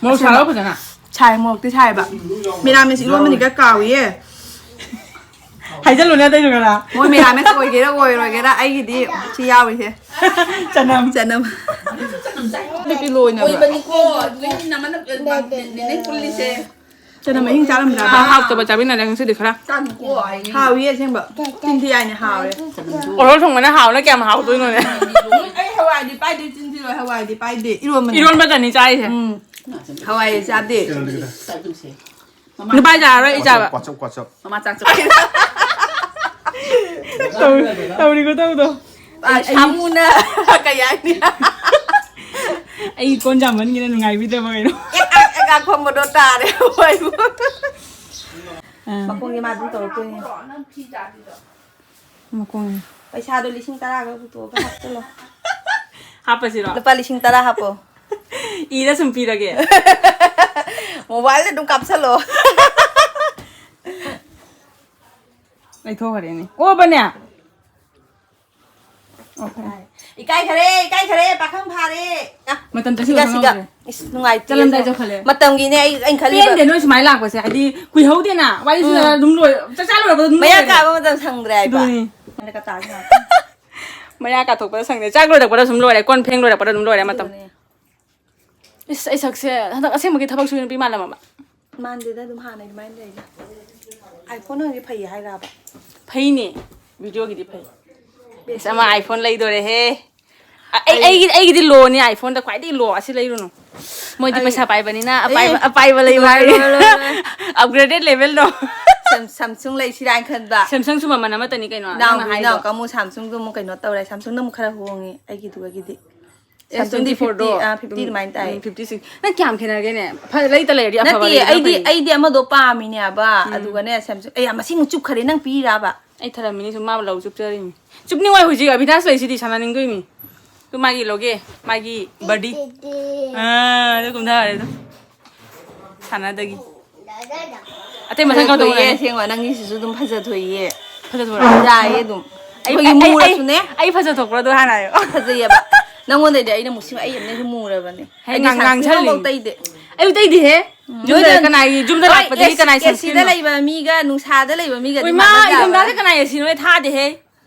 ꯃꯣꯔꯣꯛ ꯑꯁꯦꯡꯕ꯫ ꯁꯥꯔꯕ ꯐꯖꯅ? ꯁꯥꯏ, ꯃꯣꯔꯣꯛꯇꯤ ꯁꯥꯏꯕ꯫ ꯃꯤꯔꯥꯃꯤꯁ ꯏꯔꯣꯟꯕꯅꯤꯒ ꯀꯥꯎꯏꯌꯦ꯫ ꯍꯥꯏꯖꯜꯂꯨꯅꯦ ꯑꯇꯩꯁꯨ ꯈꯔ꯫ ꯃꯣꯏ ꯃꯤꯔꯥꯃꯤꯁ ꯑꯣꯏꯒꯦꯔꯥ ꯑꯣꯏꯔꯣꯏꯒꯦꯔꯥ ꯑꯩꯒꯤꯗꯤ ꯁꯤ ꯌꯥꯎꯔꯤꯁꯦ꯫ ꯆꯅꯝ꯫ ꯆꯅꯝ꯫ ꯅꯨꯄꯤ ꯂꯣꯏꯅꯕ꯭ꯔꯥ? ꯑꯣꯏꯕꯅꯤꯀꯣ, ꯅꯣꯏ ꯅꯃꯥꯟꯅꯕ, ꯅꯦꯅꯦ ꯄꯨꯜꯂꯤꯁꯦ꯫ ꯆꯅꯝ ꯑꯍꯤꯡ ꯆꯥꯔꯝꯗ꯭ꯔꯥ? ꯍꯥ-, ꯍꯥꯎꯇꯕ ꯆꯥꯃꯤꯟꯅꯔꯦ ꯉꯁꯤꯗꯤ ꯈꯔ꯫ ꯆꯥꯅꯨꯀꯣ, ꯍꯥꯏꯅꯤ꯫ ꯍꯥꯎꯏ ꯑꯁꯦꯡꯕ꯫ ꯆꯤꯟꯊꯤ ꯍꯥꯏꯅꯤ ꯍꯥꯎꯔꯦ꯫ ꯑꯣꯔꯣ ꯊꯣꯡꯕꯅ ꯍꯥꯎꯅ ꯀꯌꯥꯝ ꯍꯥꯎꯗꯣꯏꯅꯣꯅꯦ? ꯑꯩ ꯍꯋꯥꯏꯗꯤ ꯄꯥꯏꯗꯦ, ꯆꯤꯟꯊꯤꯔꯣꯏ, ꯍꯋꯥꯏꯗꯤ ꯄꯥꯏꯗꯦ꯫ ꯏꯔꯣꯟꯕꯅꯤ꯫ ꯏꯔꯣꯟꯕꯗꯅꯤ ꯆꯥꯏꯁꯦ꯫ ꯎꯝ꯫ ꯍꯋꯥꯏ ꯆꯥꯗꯦ꯫ ꯅꯨꯄꯥ ꯆꯥꯔꯔꯣꯏ, ꯑꯩ ꯆꯥꯕ꯫ ꯋꯥꯆꯞ, ꯋꯥꯆꯞ꯫ ꯃꯃꯥ ꯆꯥꯛ ꯆꯥ-꯫ ꯇꯧꯔꯤ-, ꯇꯧꯔꯤꯀꯣ ꯇꯧꯗꯣ꯫ ꯑ, ꯑꯩ, ꯑꯩ ꯁꯥꯃꯨꯅ ꯀꯩ ꯍꯥꯏꯅꯤ? ꯑꯩ ꯀꯣꯟ ꯆꯥꯃꯟꯒꯤꯅ ꯅꯨꯡꯉꯥꯏꯕꯤꯗꯕ ꯀꯩꯅꯣ꯫ ꯑꯦꯛ, ꯑꯦꯛ, ꯑꯦꯛ, ꯑꯦꯛ ꯈꯣꯡꯕꯗꯣ ꯇꯥꯔꯦ, ꯃꯣꯏꯕꯨ꯫ ꯑꯥ꯫ ꯃꯈꯣꯡꯁꯦ ꯃꯥ ꯑꯗꯨꯝ ꯇꯧꯔꯛꯇꯣꯏꯅꯦ꯫ ꯃꯈꯣꯡ꯫ ꯄꯩꯁꯥꯗꯣ ꯂꯤꯁꯤꯡ ꯇꯔꯥꯒ ꯄꯨꯊꯣꯛꯑꯒ ꯍꯥꯞꯆꯤꯜꯂꯣ꯫ ꯍꯥꯞꯄꯁꯤꯔꯣ? ꯂꯨꯄꯥ ꯂꯤꯁꯤꯡ ꯇꯔꯥ ꯍꯥꯞꯄꯣ꯫ ꯏꯔ ꯁꯨꯝ ꯄꯤꯔꯒꯦ꯫ ꯃꯣꯕꯥꯏꯜꯗ ꯑꯗꯨꯝ ꯀꯥꯞꯁꯜꯂꯣ꯫ ꯂꯩꯊꯣꯛꯈ꯭ꯔꯦꯅꯦ꯫ ꯑꯣ, ꯕꯅꯦ꯫ ꯑꯣ, ꯐꯔꯦ꯫ ꯏꯀꯥꯏꯈꯔꯦ, ꯏꯀꯥꯏꯈꯔꯦ, ꯄꯥꯈꯪ ꯐꯥꯔꯦ꯫ ꯑ, ꯃꯇꯝ ꯇꯁꯤꯟꯕ ꯁꯤꯒ, ꯁꯤꯒ꯫ ꯈꯪꯍꯧꯗ꯭ꯔꯦ꯫ ꯏꯁ, ꯅꯨꯡꯉꯥꯏꯇꯦ꯫ ꯆꯠꯂꯝꯗꯥꯏ ꯆꯠꯈꯠꯂꯦ꯫ ꯃꯇꯝꯒꯤꯅꯦ ꯑꯩ, ꯑꯩꯅ ꯈꯜꯂꯤꯕ꯫ ꯄꯦꯟꯗꯦ ꯅꯣꯏ ꯁꯨꯃꯥꯏꯅ ꯂꯥꯛꯄꯁꯦ, ꯍꯥꯏꯗꯤ ꯀꯨꯏꯍꯧꯗꯦꯅ, ꯋꯥꯔꯤ ꯎꯝ꯫ ꯁꯥꯟꯅꯔ ꯑꯗꯨꯝ ꯂꯣꯏ-, ꯆꯥꯛ ꯆꯥ ꯂꯣꯏꯔꯛꯄꯗ ꯑꯗꯨꯝ ꯃꯌꯥ ꯂꯣꯏꯔꯦ꯫ ꯀꯥꯕ ꯃꯇꯝ ꯁꯪꯗ꯭ꯔꯦ ꯍꯥꯏꯕ꯫ ꯑꯗꯨꯅꯤ꯫ ꯃꯌꯥ ꯀꯥꯊꯣꯛꯄꯗ ꯁꯪꯗꯦ, ꯆꯥꯛ ꯂꯣꯏꯔꯛꯄꯗ ꯑꯗꯨꯝ ꯂꯣꯏꯔꯦ, ꯀꯣꯟ ꯐꯦꯡ ꯂꯣꯏꯔꯛꯄꯗ ꯑꯗꯨꯝ ꯂꯣꯏꯔꯦ ꯃꯇꯝ꯫ ꯑꯗꯨꯅꯤ꯫ ꯏꯁ, ꯑꯩ ꯁꯛꯁꯦ ꯍꯟꯗꯛ ꯑꯁꯦꯡꯕꯒꯤ ꯊꯕꯛ ꯁꯨꯕꯤ ꯅꯨꯄꯤ ꯃꯥꯜꯂꯝꯃꯕ? ꯃꯥꯟꯗꯦꯗ, ꯑꯗꯨꯝ ꯍꯥꯟꯅꯒꯤ ꯑꯗꯨꯃꯥꯏꯅ ꯂꯩꯗ꯫ iPhone ꯑꯣꯏꯔꯗꯤ ꯐꯩ ꯍꯥꯏꯔꯕ? ꯐꯩꯅꯦ, videoꯒꯤꯗꯤ ꯐꯩ꯫ ꯑꯁ, ꯑꯃ iPhone ꯂꯩꯗꯣꯔꯦꯍꯦ꯫ ꯑ-, ꯑꯩ, ꯑꯩ ꯑꯩꯒꯤ, ꯑꯩꯒꯤꯗꯤ ꯂꯣꯅꯤ, iPhone-ꯗ ꯈ꯭ꯋꯥꯏꯗꯒꯤ ꯂꯣ ꯑꯁꯤ ꯂꯩꯔꯨꯅꯨ꯫ ꯃꯣꯏꯗꯤ ꯑꯩ ꯄꯩꯁꯥ ꯄꯥꯏꯕꯅꯤꯅ ꯑꯄꯥꯏꯕ, ꯑꯦ, ꯑꯄꯥꯏꯕ ꯂꯩꯌꯨ ꯂꯣꯏ, ꯍꯥꯏ꯫ ꯂꯣꯏ, ꯂꯣꯏ, ꯂꯣꯏ, ꯂꯣꯏ꯫ Upgraded level-ꯗꯣ꯫ Sam-, Samsung ꯂꯩꯁꯤꯔꯥ ꯍꯥꯏꯅ ꯈꯟꯕ꯫ Samsung-ꯁꯨ ꯃꯃꯜ ꯑꯃꯠꯇꯅꯤ ꯀꯩꯅꯣ, ꯅꯪꯅ ꯏꯅꯥꯎꯄꯤ, ꯍꯥꯏꯗꯣ꯫ ꯏꯅꯥꯎꯀ ꯑꯃꯨꯛ Samsung-ꯗꯣ ꯑꯃꯨꯛ ꯀꯩꯅꯣ ꯇꯧꯔꯦ꯫ Samsung-ꯅ ꯑꯃꯨꯛ ꯈꯔ ꯍꯣꯡꯉꯤ ꯑꯩꯒꯤꯗꯨꯒꯤꯗꯤ꯫ S twenty four-ꯗꯣ꯫ Samsung-ꯗꯤ fifty, ꯑꯥ, fifty ꯎꯝ, ꯑꯗꯨꯃꯥꯏꯅ ꯇꯥꯏ꯫ ꯎꯝ, fifty six꯫ ꯅꯪ ꯀꯌꯥꯝ ꯈꯦꯠꯅꯒꯦꯅꯦ? ꯐ-, ꯂꯩꯇ ꯂꯩꯔꯗꯤ ꯑꯐꯕ ꯅꯠꯇꯦ, ꯂꯩꯕꯅ ꯑꯩꯗꯤ, ꯐꯩ꯫ ꯑꯩꯗꯤ ꯑꯃꯗꯣ ꯄꯥꯝꯃꯤꯅꯦꯕ꯫ ꯎꯝ꯫ ꯑꯗꯨꯒꯅꯦ, Samsung, ꯑꯦ, ꯃꯁꯤ ꯑꯃꯨꯛ ꯆꯨꯞꯈ꯭ꯔꯦ, ꯅꯪ ꯄꯤꯔꯕ? ꯑꯩ ꯊꯔꯝꯃꯤꯅꯤ ꯁꯨꯝ, ꯃꯥꯕꯨ ꯂꯧ ꯆꯨꯞꯆꯔꯤꯅꯤ꯫ ꯆꯨꯞꯅꯤꯡꯉꯣꯏ, ꯍꯧꯖꯤꯛ ꯑꯕꯤꯅꯥꯁ ꯂꯩꯁꯤꯗꯤ, ꯁꯥꯟꯅꯅꯤꯡꯗꯣꯏꯅꯤ꯫ ꯑꯗꯨ ꯃꯥꯒꯤ ꯂꯧꯒꯦ, ꯃꯥꯒꯤ buddy꯫ ꯑꯥ, ꯑꯗꯨ ꯀꯨꯝꯊꯔꯦ ꯑꯗꯨ꯫ ꯁꯥꯟꯅꯗꯒꯤ꯫ ꯑꯇꯩ ꯃꯊꯪ ꯀꯥꯎꯗꯧ ꯐꯖꯊꯣꯛꯏꯌꯦ, ꯉꯥꯏꯔꯦ꯫ ꯑꯁꯦꯡꯕ, ꯅꯪꯒꯤ ꯁꯤꯁꯨ ꯑꯗꯨꯝ ꯐꯖꯊꯣꯛꯏꯌꯦ꯫ ꯐꯖꯊꯣꯛꯄ꯭ꯔꯥ? ꯌꯥꯏꯌꯦ ꯑꯗꯨꯝ꯫ ꯑꯩ, ꯑꯩꯈꯣꯏꯒꯤ ꯑꯩ, ꯑꯩ, ꯑꯩ, ꯃꯨꯔꯁꯨꯅꯦ꯫ ꯑꯩ ꯐꯖꯊꯣꯛꯄ꯭ꯔꯥ ꯑꯗꯨ ꯍꯥꯟꯅ ꯍꯥꯏꯌꯣ꯫ ꯐꯖꯩꯌꯦꯕ꯫ ꯅꯪꯉꯣꯟꯗꯩꯗꯤ ꯑꯩꯅ ꯃꯨꯁꯤꯡ-, ꯑꯩ ꯑꯃꯅꯁꯨ ꯃꯨꯔꯕꯅꯦ꯫ ꯍꯦ, ꯑꯩꯗꯤ ꯉꯥꯡ-, sunscreen ꯉꯥꯡꯁꯜꯂꯤ꯫ ꯑꯃꯐꯥꯎ ꯇꯩꯗꯦ꯫ ꯑꯌꯨꯛ ꯇꯩꯗꯦꯍꯦ꯫ ꯎꯝ꯫ ꯌꯨꯝꯗ ꯅꯣꯏꯗ ꯀꯅꯥꯒꯤ, ꯌꯨꯝꯗ ꯍꯣꯏ, ꯂꯥꯛꯄꯗꯒꯤ AC, ꯀꯅꯥꯒꯤ AC-ꯗ sunscreen-ꯅꯣ? ꯂꯩꯕ ꯃꯤꯒ ꯅꯨꯡꯁꯥꯗ ꯂꯩꯕ ꯃꯤꯒꯗꯤ ꯎꯏ, ꯃꯥ, ꯃꯥꯟꯅꯗꯕ꯭ꯔꯥ? ꯏꯪꯊꯝꯊꯥꯗ ꯀꯅꯥꯏ AC-ꯅꯣ? ꯑꯩ ꯊꯥꯗꯦꯍꯦ꯫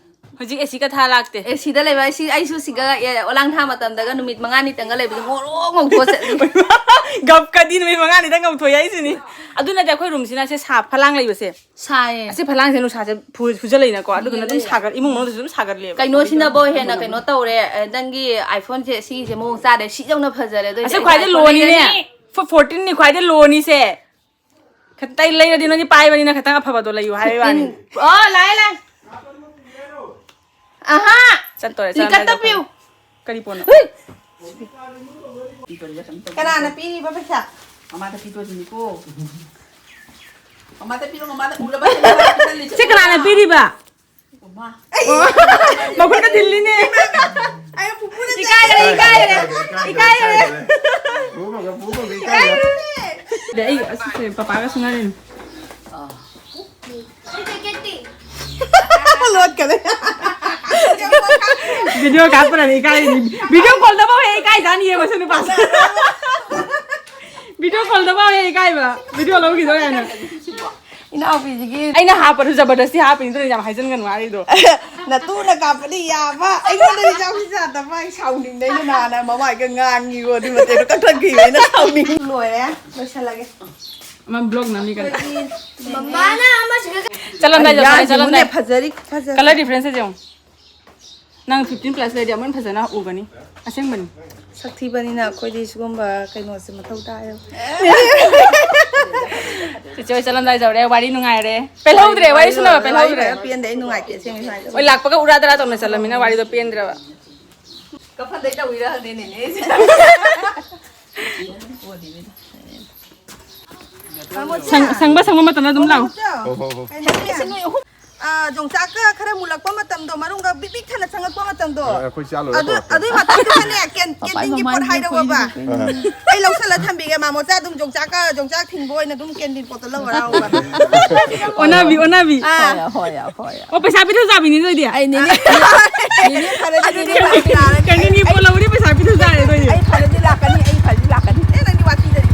ꯍꯧꯖꯤꯛ AC-ꯀ ꯊꯥ ꯂꯥꯛꯇꯦ꯫ AC-ꯗ ꯂꯩꯕ, ꯑꯩꯁꯤ, ꯑꯩꯁꯨ ꯁꯤꯒ, ꯑꯦ, ꯑꯣꯂꯥꯡ ꯊꯥ ꯃꯇꯝꯗꯒ ꯅꯨꯃꯤꯠ ꯃꯉꯥꯅꯤꯇꯪꯒ ꯂꯩꯕꯗ ꯉꯧꯔꯣꯛ ꯉꯧꯊꯣꯛꯑ ꯆꯠꯂꯤ꯫ ꯒꯞꯀꯗꯤ ꯅꯨꯃꯤꯠ ꯃꯉꯥꯅꯤꯗꯪ ꯉꯧꯊꯣꯛꯑꯦ ꯍꯥꯏꯁꯤꯅꯤ꯫ ꯑꯗꯨ ꯅꯠꯇꯦ, ꯑꯩꯈꯣꯏ room-ꯁꯤꯅ ꯁꯦ ꯁꯥ-, ꯐꯂꯥꯡ ꯂꯩꯕꯁꯦ꯫ ꯁꯥꯏꯌꯦ꯫ ꯑꯁꯤ ꯐꯂꯥꯡꯁꯦ ꯅꯨꯡꯁꯥꯁꯦ ꯐꯨ-, ꯐꯨꯖꯜꯂꯛꯏꯅꯀꯣ, ꯑꯗꯨꯗꯨꯅ ꯑꯗꯨꯝ ꯁꯥꯒꯠ-, ꯏꯃꯨꯡ ꯃꯅꯨꯡꯗꯁꯨ ꯑꯗꯨꯝ ꯁꯥꯒꯠꯂꯦꯕ꯫ ꯀꯩꯅꯣꯁꯤꯅꯕꯧ ꯍꯦꯟꯅ ꯀꯩꯅꯣ ꯇꯧꯔꯦ, ꯑꯦ, ꯅꯪꯒꯤ iPhone-ꯁꯦ ꯁꯤꯒꯤꯁꯦ ꯃꯑꯣꯡ ꯆꯥꯗꯦ, ꯁꯤ ꯌꯧꯅ ꯐꯖꯔꯦ, ꯑꯗꯨ ꯑꯁꯤ ꯈ꯭ꯋꯥꯏꯗꯩ low-ꯅꯤꯅꯦ꯫ Four-, fourteen-ꯅꯤ ꯈ꯭ꯋꯥꯏꯗꯩ low-ꯅꯤꯁꯦ꯫ ꯈꯤꯇꯪ ꯂꯩꯔꯗꯤ ꯅꯣꯏꯗꯤ ꯄꯥꯏꯕꯅꯤꯅ ꯈꯤꯇꯪ ꯑꯐꯕꯗꯣ ꯂꯩꯌꯨ ꯍꯥꯏꯕꯩ ꯋꯥꯅꯤ꯫ ꯐꯤꯐꯇꯤꯟ꯫ ꯑꯣ, ꯂꯥꯛꯑꯦ, ꯂꯥꯛꯑꯦ꯫ ꯑꯍꯥ꯫ ꯆꯠꯇꯣꯔꯦ, ꯂꯤꯀꯠ ꯆꯠꯂꯝꯗꯥꯏꯗ ꯇꯞꯄꯤꯌꯨ꯫ ꯀꯔꯤ ꯄꯣꯠꯅꯣ? ꯍꯨꯏ꯫ ꯀꯅꯥꯅ ꯄꯤꯔꯤꯕ ꯄꯩꯁꯥ? ꯃꯃꯥꯗ ꯄꯤꯗꯣꯏꯅꯤꯀꯣ꯫ ꯃꯃꯥꯗ ꯄꯤꯔꯣ, ꯃꯃꯥꯗ ꯎꯔꯕ ꯍꯥꯏꯅ ꯃꯃꯥꯗ ꯄꯤꯁꯜꯂꯤꯁꯦ꯫ ꯁꯤ ꯀꯅꯥꯅ ꯄꯤꯔꯤꯕ? ꯃꯥ꯫ ꯑꯣ, ꯃꯈꯨꯠꯀ ꯊꯤꯜꯂꯤꯅꯦ꯫ ꯑꯩ ꯄꯨꯄꯨꯅ ꯏꯀꯥꯏꯔꯦ, ꯏꯀꯥꯏꯔꯦ, ꯏꯀꯥꯏꯔꯦ꯫ ꯄꯨꯄꯨꯒ, ꯄꯨꯄꯨꯒ ꯏꯀꯥꯏꯔꯦ꯫ ꯑꯗꯩ ꯑꯩ ꯑꯁꯤꯁꯦ ꯄꯄꯥꯒ ꯁꯨꯅꯔꯤꯅꯦ꯫ ꯂꯣꯠꯀꯅꯤ꯫ Video ꯀꯥꯞꯄꯅꯅꯦ ꯏꯀꯥꯏꯔꯤꯅꯤ꯫ Video call-ꯗꯐꯥꯎ ꯍꯦꯛ ꯏꯀꯥꯏꯖꯥꯅꯤꯌꯦ ꯃꯁꯤ ꯅꯨꯄꯥꯁꯦ꯫ Video call-ꯗꯐꯥꯎ ꯍꯦꯛ ꯏꯀꯥꯏꯕ꯫ Video ꯂꯧꯈꯤꯗꯣꯔꯦ ꯍꯥꯏꯅ꯫ ꯏꯅꯥꯎꯄꯤꯁꯤꯒꯤ ꯑꯩꯅ ꯍꯥꯞꯄꯗꯨ ꯖꯕꯔꯗꯁꯇꯤ ꯍꯥꯞꯄꯤꯅꯤ, ꯑꯗꯨꯅ ꯌꯥꯝ ꯍꯥꯏꯖꯤꯟꯒꯅꯨ ꯍꯥꯏꯔꯤꯗꯣ꯫ ꯅꯇꯨꯅ ꯀꯥꯞꯄꯗꯤ ꯌꯥꯕ, ꯑꯩꯉꯣꯟꯗꯗꯤ ꯆꯥꯕꯤ ꯆꯥꯗꯕ, ꯑꯩ ꯁꯥꯎꯅꯤꯡꯗꯩꯅ ꯅꯍꯥꯟꯅ ꯃꯃꯥꯏꯒ ꯉꯥꯡꯉꯤꯀꯣ, ꯑꯗꯨꯏ ꯃꯇꯦꯛꯇꯣ ꯀꯛꯊꯠꯈꯤꯕ ꯑꯩꯅ ꯁꯥꯎꯅꯤꯡ-꯫ ꯂꯣꯏꯔꯦ, ꯂꯣꯏꯁꯜꯂꯒꯦ꯫ ꯑꯃ vlog ꯅꯝꯃꯤ ꯀꯟꯅ꯫ ꯑꯩꯈꯣꯏꯒꯤ ꯃꯃꯥꯅ ꯑꯃꯁꯤꯒ ꯆꯠꯂꯝꯗꯥꯏ, ꯆꯠꯂꯝꯗꯥꯏ, ꯑꯌꯥ, ꯆꯠꯂꯝꯗꯥꯏ꯫ ꯌꯦꯡꯉꯨꯅꯦ, ꯐꯖꯔꯤ, ꯐꯖꯔꯤ꯫ Colour difference ꯌꯦꯡꯉꯨ꯫ ꯅꯪ fifteen plus ꯂꯩꯔꯗꯤ ꯑꯃꯨꯛ ꯍꯦꯟꯅ ꯐꯖꯅ ꯎꯒꯅꯤ꯫ ꯑꯁꯦꯡꯕꯅꯤ꯫ ꯁꯛ ꯊꯤꯕꯅꯤꯅ ꯑꯩꯈꯣꯏꯗꯤ ꯁꯤꯒꯨꯝꯕ ꯀꯩꯅꯣꯁꯦ ꯃꯊꯧ ꯇꯥꯏꯌꯦꯕ꯫ ꯆꯤꯆꯦ ꯍꯣꯏ ꯆꯠꯂꯝꯗꯥꯏ ꯌꯧꯔꯦ, ꯋꯥꯔꯤ ꯅꯨꯡꯉꯥꯏꯔꯦ꯫ ꯄꯦꯜꯍꯧꯗ꯭ꯔꯦ, ꯋꯥꯔꯤ ꯁꯨꯅꯕ ꯄꯦꯜꯍꯧꯗ꯭ꯔꯦ꯫ ꯋꯥꯔꯤ ꯄꯦꯟꯗꯦ, ꯑꯩ ꯅꯨꯡꯉꯥꯏꯇꯦ ꯑꯁꯦꯡꯕꯩ ꯁꯨꯃꯥꯏꯅ ꯍꯣꯏ, ꯇꯧꯕ꯫ ꯂꯥꯛꯄꯒ ꯎꯔꯥ ꯗꯔꯥ ꯇꯧꯅ ꯆꯠꯂꯝꯃꯤꯅ ꯋꯥꯔꯤꯗꯣ ꯄꯦꯟꯗ꯭ꯔꯕ꯫ ꯀꯐꯟꯗꯩ ꯇꯧꯔꯤꯔ ꯈꯪꯗꯦꯅꯦꯅꯦ꯫ ꯁꯪ-, ꯁꯪꯕ ꯁꯪꯕ ꯃꯇꯝꯗ ꯑꯗꯨꯝ ꯂꯥꯛꯑꯣ꯫ ꯍꯣ, ꯍꯣ, ꯍꯣ꯫ ꯀꯩꯅꯣꯅꯦ? ꯑꯥ, ꯌꯣꯡꯆꯥꯛꯀ ꯈꯔ ꯃꯨꯜꯂꯛꯄ ꯃꯇꯝꯗꯣ, ꯃꯔꯨꯝꯒ ꯕꯤꯛ ꯕꯤꯛ ꯊꯟꯅ ꯆꯪꯉꯛꯄ ꯃꯇꯝꯗꯣ꯫ ꯑ, ꯑꯩꯈꯣꯏ ꯆꯥ ꯂꯣꯏꯔ ꯑꯗꯨ, ꯇꯧꯔꯛꯀꯦ꯫ ꯑꯗꯨꯏ ꯃꯇꯝꯗꯨꯗꯅꯦ, ꯀꯦꯟ-, ꯄꯄꯥ ꯀꯦꯟꯇꯤꯟꯒꯤ ꯄꯣꯠ ꯃꯃꯥꯅꯤ ꯍꯥꯏꯔꯛꯑꯣꯕ꯫ ꯑꯩꯈꯣꯏꯒꯤ꯫ ꯑꯥ꯫ ꯑꯩ ꯂꯧꯁꯜꯂ ꯊꯝꯕꯤꯒꯦ, ꯃꯥꯃꯣꯆꯥ ꯑꯗꯨꯝ ꯌꯣꯡꯆꯥꯛꯀ, ꯌꯣꯡꯆꯥꯛ ꯊꯤꯟꯕ ꯑꯣꯏꯅ ꯑꯗꯨꯝ ꯀꯦꯟꯇꯤꯟ ꯄꯣꯠꯇꯣ ꯂꯧꯔ ꯂꯥꯛꯑꯣꯕ꯫ ꯑꯣꯟꯅꯕꯤ, ꯑꯣꯟꯅꯕꯤ꯫ ꯑꯥ꯫ ꯍꯣꯏ, ꯍꯣꯏ, ꯍꯣꯏ꯫ ꯑꯣ, ꯄꯩꯁꯥ ꯄꯤꯊꯣꯛ ꯆꯥꯕꯤꯅꯤꯅꯦ ꯑꯗꯨꯗꯤ꯫ ꯑꯩ ꯅꯤꯅꯦ, ꯅꯤꯅꯦ ꯐꯔꯗꯤ ꯑꯗꯨꯗꯤ ꯅꯤꯅꯦ ꯂꯥꯛꯑꯣ꯫ ꯀꯦꯟꯇꯤꯟꯒꯤ ꯄꯣꯠ ꯂꯧꯕꯗꯤ ꯄꯩꯁꯥ ꯄꯤꯊꯣꯛ ꯆꯥꯔꯦ ꯑꯗꯨꯗꯤ꯫ ꯑꯩ ꯐꯔꯗꯤ ꯂꯥꯛꯀꯅꯤ, ꯑꯩ ꯐꯔꯗꯤ ꯂꯥꯛꯀꯅꯤ꯫ ꯑꯦ, ꯅꯪꯗꯤ ꯋꯥꯊꯤꯗꯅꯤ꯫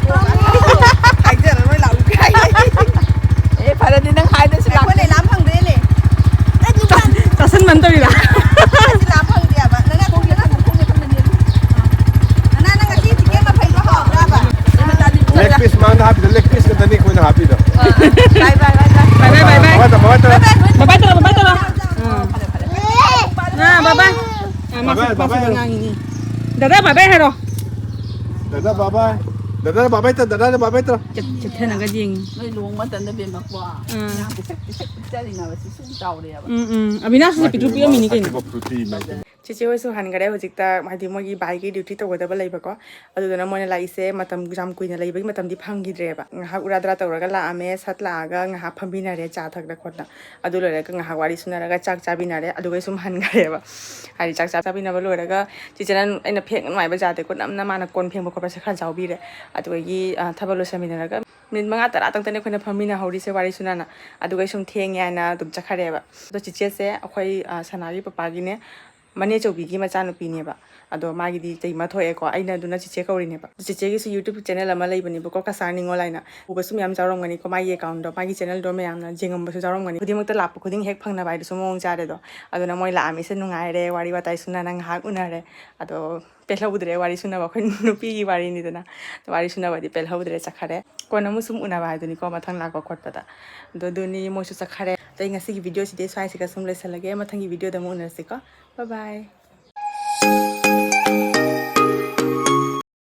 ꯍꯥꯏꯖꯔꯔꯣꯏ, ꯂꯥꯛꯎ ꯀꯥꯏ꯫ ꯑꯦ, ꯐꯔꯗꯤ ꯅꯪ ꯍꯥꯏꯗ꯭ꯔꯁꯨ ꯂꯥꯛꯀꯅꯤ꯫ ꯑꯩꯈꯣꯏ ꯂꯩꯂꯥ ꯐꯪꯗ꯭ꯔꯦꯅꯦ꯫ ꯆꯥꯁꯟꯕꯅ ꯇꯧꯔꯤꯔꯥ? ꯂꯩꯂꯥ ꯐꯪꯗꯦꯕ꯫ ꯅꯪ ꯊꯣꯡꯒꯦ ꯊꯝꯃꯣ, ꯊꯣꯡꯒꯦ ꯊꯝꯃꯣ꯫ ꯅꯅꯥ, ꯅꯪ ꯉꯁꯤ ꯆꯤꯀꯦꯟ ꯃꯐꯩꯗꯣ ꯍꯥꯎꯕ꯭ꯔꯥꯕ? ꯂꯦꯒ ꯄꯤꯁ ꯃꯥꯡꯗ ꯍꯥꯞꯄꯤꯗꯣ, ꯂꯦꯒ ꯄꯤꯁ ꯈꯛꯇꯅꯤ ꯑꯩꯈꯣꯏꯅ ꯍꯥꯞꯄꯤꯗꯣ꯫ ꯕꯥꯏ, ꯕꯥꯏ, ꯕꯥꯏ, ꯕꯥꯏ꯫ ꯕꯥꯏ, ꯕꯥꯏ, ꯕꯥꯏ, ꯕꯥꯏ꯫ ꯕꯥꯏ, ꯕꯥꯏ, ꯕꯥꯏ꯫ ꯕꯥꯏ, ꯕꯥꯏ ꯇꯧꯔꯣ, ꯕꯥꯏ, ꯕꯥꯏ ꯇꯧꯔꯣ꯫ ꯑꯥ꯫ ꯐꯔꯦ, ꯐꯔꯦ꯫ ꯑꯥ, ꯕꯥꯏ, ꯕꯥꯏ꯫ ꯑꯥ, ꯃꯥꯁꯨ, ꯕꯥꯏ, ꯕꯥꯏ, ꯃꯥꯁꯨ ꯕꯥꯏ꯫ ꯉꯥꯡꯉꯤꯅꯤ꯫ ꯗꯥꯗꯥ, ꯕꯥꯏ, ꯕꯥꯏ ꯍꯥꯏꯔꯣ꯫ ꯗꯥꯗꯥ, ꯕꯥꯏ, ꯕꯥꯏ꯫ ꯗꯥꯗꯥ, ꯕꯥꯏ, ꯕꯥꯏ ꯇꯧ, ꯗꯥꯗꯥ, ꯕꯥꯏ, ꯕꯥꯏ ꯇꯧ꯫ ꯆꯠ-, ꯆꯠꯊꯅꯒ ꯌꯦꯡꯉꯤ꯫ ꯅꯣꯏ ꯂꯨꯍꯣꯡ ꯃꯇꯝꯗ ꯕꯦꯝꯃꯀꯣ꯫ ꯎꯝ꯫ ꯌꯥꯝ ꯄꯤꯁꯛ, ꯄꯤꯁꯛ ꯄꯤꯛꯆꯔꯤꯅꯦꯕ, ꯁꯤ ꯁꯨꯝ ꯆꯥꯎꯔꯦꯕ꯫ ꯎꯝ, ꯎꯝ꯫ ꯑꯕꯤꯅꯥꯁꯁꯨ ꯃꯥꯒꯤ ꯄꯤꯛꯇ꯭ꯔꯨ ꯄꯤꯛꯑꯝꯃꯤꯅꯤ ꯀꯩꯅꯣ꯫ ꯑꯁꯤꯕ ꯐ꯭ꯔꯨꯇꯤ ꯃꯦꯛꯇꯅꯤ꯫ ꯆꯤꯆꯦ ꯍꯣꯏꯁꯨ ꯍꯟꯈꯔꯦ ꯍꯧꯖꯤꯛꯇ, ꯍꯥꯏꯗꯤ ꯃꯣꯏꯒꯤ ꯚꯥꯏꯒꯤ ꯗ꯭ꯌꯨꯇꯤ ꯇꯧꯒꯗꯕ ꯂꯩꯕꯀꯣ꯫ ꯑꯗꯨꯗꯨꯅ ꯃꯣꯏꯅ ꯂꯥꯛꯏꯁꯦ ꯃꯇꯝ ꯌꯥꯝ ꯀꯨꯏꯅ ꯂꯩꯕꯒꯤ ꯃꯇꯝꯗꯤ ꯐꯪꯈꯤꯗ꯭ꯔꯦꯕ꯫ ꯉꯥꯏꯍꯥꯛ ꯎꯔꯥ ꯗ꯭ꯔꯥ ꯇꯧꯔꯒ ꯂꯥꯛꯑꯝꯃꯦ, ꯁꯠ ꯂꯥꯛꯑꯒ ꯉꯥꯏꯍꯥꯛ ꯐꯝꯃꯤꯟꯅꯔꯦ, ꯆꯥ ꯊꯛꯇ ꯈꯣꯠꯇ꯫ ꯑꯗꯨ ꯂꯣꯏꯔꯒ ꯉꯥꯏꯍꯥꯛ ꯋꯥꯔꯤ ꯁꯨꯅꯔꯒ ꯆꯥꯛ ꯆꯥꯃꯤꯟꯅꯔꯦ, ꯑꯗꯨꯒ ꯑꯩ ꯁꯨꯝ ꯍꯟꯈ꯭ꯔꯦꯕ꯫ ꯍꯥꯏꯗꯤ ꯆꯥꯛ ꯆꯥ ꯆꯥꯃꯤꯟꯅꯕ ꯂꯣꯏꯔꯒ ꯆꯤꯆꯦꯅ ꯑꯩꯅ ꯐꯦꯡ ꯅꯨꯡꯉꯥꯏꯕ ꯖꯥꯗꯦ, ꯀꯨꯠ ꯅꯝꯅ ꯃꯥꯅ ꯀꯣꯟ ꯐꯦꯡꯕ ꯈꯣꯠꯄꯁꯦ ꯈꯔ ꯌꯥꯎꯕꯤꯔꯦ꯫ ꯑꯗꯨꯗꯒꯤ, ꯑ, ꯊꯕꯛ ꯂꯣꯏꯁꯟꯃꯤꯟꯅꯔꯒ ꯃꯤꯅꯤꯠ ꯃꯉꯥ ꯇꯔꯥ ꯇꯪꯇꯅꯦ ꯑꯩꯈꯣꯏꯅ ꯐꯝꯃꯤꯟꯅꯍꯧꯔꯤꯁꯦ ꯋꯥꯔꯤ ꯁꯨꯅꯅ꯫ ꯑꯗꯨꯒ ꯑꯩ ꯁꯨꯝ ꯊꯦꯡꯉꯦ ꯍꯥꯏꯅ ꯑꯗꯨꯝ ꯆꯠꯈ꯭ꯔꯦꯕ꯫ ꯑꯗꯣ ꯆꯤꯆꯦꯁꯦ ꯑꯩꯈꯣꯏ, ꯑ, ꯁꯅꯥꯒꯤ ꯄꯄꯥꯒꯤꯅꯦ, ꯃꯅꯦ ꯆꯧꯕꯤꯒꯤ ꯃꯆꯥꯅꯨꯄꯤꯅꯦꯕ꯫ ꯑꯗꯣ ꯃꯥꯒꯤꯗꯤ ꯆꯍꯤ ꯑꯃ ꯊꯣꯛꯑꯦꯀꯣ, ꯑꯩꯅ ꯑꯗꯨꯅ ꯆꯤꯆꯦ ꯀꯧꯔꯤꯅꯦꯕ꯫ ꯆꯤꯆꯦꯒꯤꯁꯨ YouTube channel ꯑꯃ ꯂꯩꯕꯅꯦꯕꯀꯣ, ꯀꯁꯥꯔ ꯅꯤꯉꯣꯜ ꯍꯥꯏꯅ꯫ ꯎꯕꯁꯨ ꯃꯌꯥꯝ ꯌꯥꯎꯔꯝꯒꯅꯤꯀꯣ ꯃꯥꯒꯤ account ꯗꯣ, ꯃꯥꯒꯤ channel ꯗꯣ ꯃꯌꯥꯝꯅ ꯌꯦꯡꯉꯝꯕꯁꯨ ꯌꯥꯎꯔꯝꯒꯅꯤ꯫ ꯈꯨꯗꯤꯡꯃꯛꯇ ꯂꯥꯛꯄ ꯈꯨꯗꯤꯡ ꯍꯦꯛ ꯐꯪꯅꯕ ꯍꯥꯏꯗꯨꯁꯨ ꯃꯑꯣꯡ ꯆꯥꯔꯦꯗꯣ꯫ ꯑꯗꯨꯅ ꯃꯣꯏ ꯂꯥꯛꯑꯝꯃꯤꯁꯦ ꯅꯨꯡꯉꯥꯏꯔꯦ, ꯋꯥꯔꯤ ꯋꯥꯇꯥꯏ ꯁꯨꯅꯅ ꯉꯥꯏꯍꯥꯛ ꯎꯅꯔꯦ꯫ ꯑꯗꯣ ꯄꯦꯜꯍꯧꯗ꯭ꯔꯦ ꯋꯥꯔꯤ ꯁꯨꯅꯕ, ꯑꯩꯈꯣꯏ ꯅꯨꯄꯤꯒꯤ ꯋꯥꯔꯤꯅꯤꯗꯅ꯫ ꯋꯥꯔꯤ ꯁꯨꯅꯕꯗꯤ ꯄꯦꯜꯍꯧꯗ꯭ꯔꯦ, ꯆꯠꯈꯔꯦ꯫ ꯀꯣꯟꯅ ꯑꯃꯨꯛ ꯁꯨꯝ ꯎꯅꯕ ꯍꯥꯏꯗꯨꯅꯤꯀꯣ, ꯃꯊꯪ ꯂꯥꯛꯄ ꯈꯣꯠꯄꯗ꯫ ꯑꯗꯣ ꯑꯗꯨꯅꯤ, ꯃꯣꯏꯁꯨ ꯆꯠꯈꯔꯦ꯫ ꯑꯗꯣ ꯑꯩ ꯉꯁꯤꯒꯤ video ꯁꯤꯗꯤ ꯁ꯭ꯋꯥꯏꯁꯤꯒ ꯁꯨꯝ ꯂꯣꯏꯁꯤꯜꯂꯒꯦ꯫ ꯃꯊꯪꯒꯤ video ꯗ ꯑꯃꯨꯛ ꯎꯅꯔꯁꯤꯀꯣ꯫ Bye bye꯫